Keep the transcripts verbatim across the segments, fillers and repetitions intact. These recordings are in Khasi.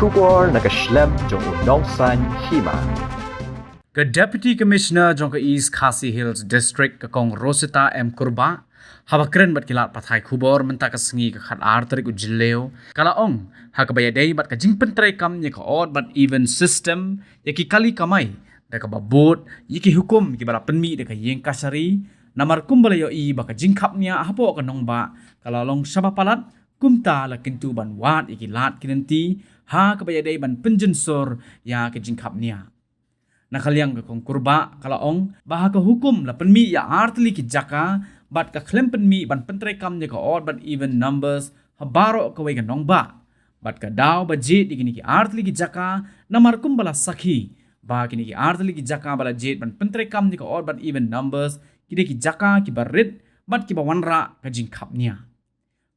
Khubor na ka shlem jong u nongsaiñ hima. Ka Deputy Commissioner jong ka East Khasi Hills District, ka Kong Rosita M Kurbah, haba kren bad ki lad pathai khubor mynta ka sngi ka khatar tarik u Jylliew, ka la ong ha kaba ïadei bad ka jingpyntreikam ïa ka odd bad even system ïa ki kali kamai, da kaba bud ïa ki hukum kiba la pynmih da ka ïing kashari, namar kumba la ïohi ba ka jingkhapniah hapoh ka nongbah ka la long shaba palat, kumta la kyntu ban wad ïa ki lad ki lynti ha kaba ïadei ban pynjynsur ïa ka jingkhapniah. Na ka liang ka Kong Kurbah ka la ong ba ha ka hukum la pynmih ïa artylli ki jaka bad ka khlem pynmih ban pyntreikam ïa ka odd bad even numbers ha baroh kawei ka nongbah. Bad ka daw ba jied ïa kine ki artylli ki jaka, namar kumba la sakhi ba kine ki artylli ki jaka ba la jied ban pyntreikam ïa ka odd bad even numbers, kine ki jaka kiba rit bad kiba wanrah ka jingkhapniah.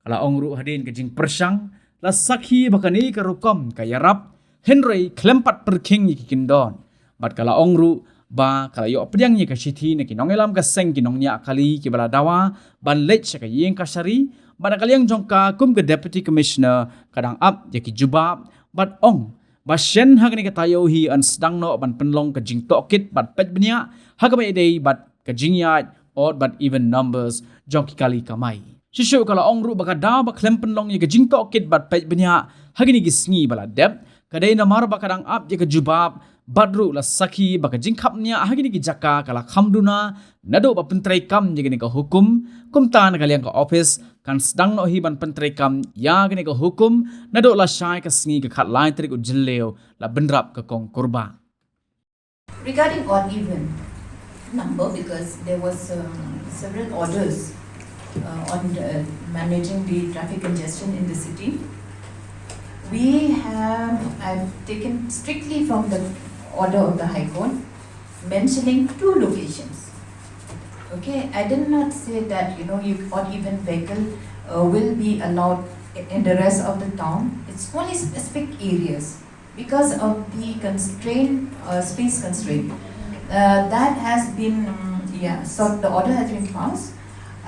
Ka la ong ruh hadien ka jingpyrshang, la sakhi ba kane ka rukom ka ïarap, hynrei khlem pat pyrkhing ïa ki kyndon. Bad ka la ong ruh ba ka la ïoh pdiang ïa ka shithi na ki nongïalam ka seng ki nongñiah kali kiba la dawa ban leit sha ka ïing kashari, bad na ka liang jong ka kum ka Deputy Commissioner ka dang ap ïa ki jubab, bad ong ba shen ha kane ka taïew hi yn sdang noh ban pynlong ka jingtohkit bad peit bniah ha kaba ïadei bad ka jingïaid odd bad even numbers jong ki kali kamai. Shisha ka la ong ruh ba ka daw ba khlem pynlong ïa ka jingtohkit bad peit bniah ha kine ki sngi ba la dep, ka dei namar ba ka dang ap ïa ka jubab, bad ruh la sakhi ba ka jingkhapniah ha kine ki jaka ka la kham duna naduh ba pyntreikam ïa kane ka hukum, kumta na ka liang ka office kan sdang noh hi ban pyntreikam ïa kane ka hukum naduh lashai ka sngi ka khatlai tarik u Jylliew, la bynrap ka Kong Kurbah. Regarding odd even number, because there was um, several orders uh, on the, managing the traffic congestion in the city, we have I've taken strictly from the order of the High Court mentioning two locations. Okay, I did not say that you know you odd even vehicle uh, will be allowed in the rest of the town. It's only specific areas because of the constraint, uh, space constraint. Uh, that has been, um, yeah, so the order has been passed,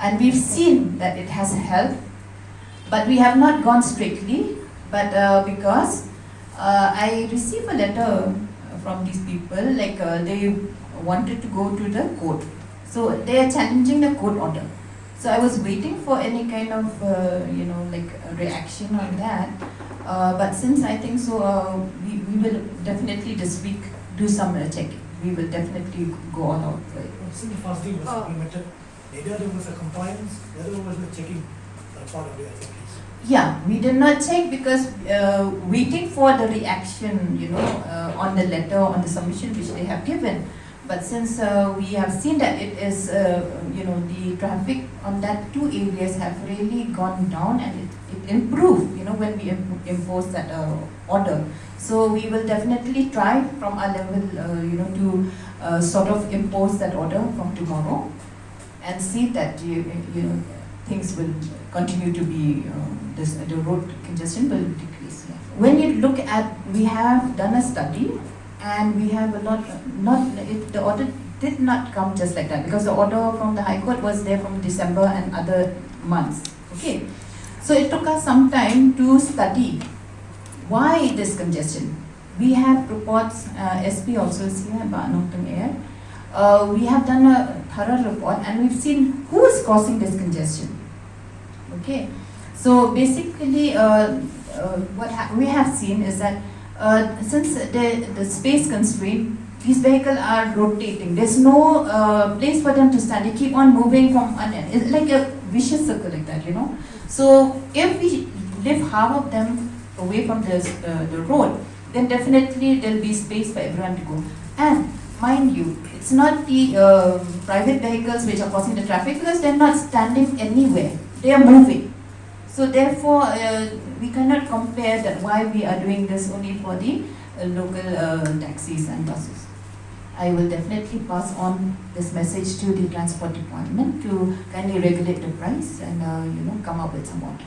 and we've seen that it has helped, but we have not gone strictly. But uh, because uh, I received a letter from these people, like uh, they wanted to go to the court, so they are challenging the court order. So I was waiting for any kind of, uh, you know, like a reaction on that. Uh, but since I think so, uh, we, we will definitely this week do some uh, checking. We will definitely go all out for it. Since the first day was implemented, neither there was a compliance, neither was a checking on the part of the authorities. Yeah, we did not check because uh, waiting for the reaction, you know, uh, on the letter, on the submission which they have given. But since uh, we have seen that it is, uh, you know, the traffic on that two areas have really gone down and it, it improved, you know, when we imp- impose that uh, order. So we will definitely try from our level, uh, you know, to uh, sort of impose that order from tomorrow and see that, you, you know, things will continue to be, uh, this, the road congestion will decrease. Yeah. When you look at, we have done a study and we have a lot, not, it, the order did not come just like that because the order from the High Court was there from December and other months. Okay, so it took us some time to study why this congestion. We have reports, uh, S P also is here, Bah Nongteng Air. Uh, we have done a thorough report and we've seen who is causing this congestion. Okay, so basically, uh, uh, what ha- we have seen is that uh, since the, the space constraint, these vehicles are rotating. There's no uh, place for them to stand. They keep on moving from an, it's like a vicious circle like that, you know. So if we lift half of them away from the, uh, the road, then definitely there'll be space for everyone to go. And mind you, it's not the uh, private vehicles which are causing the traffic because they're not standing anywhere. They are moving. So therefore, uh, we cannot compare that why we are doing this only for the uh, local uh, taxis and buses. I will definitely pass on this message to the transport department to kindly regulate the price and uh, you know, come up with some order.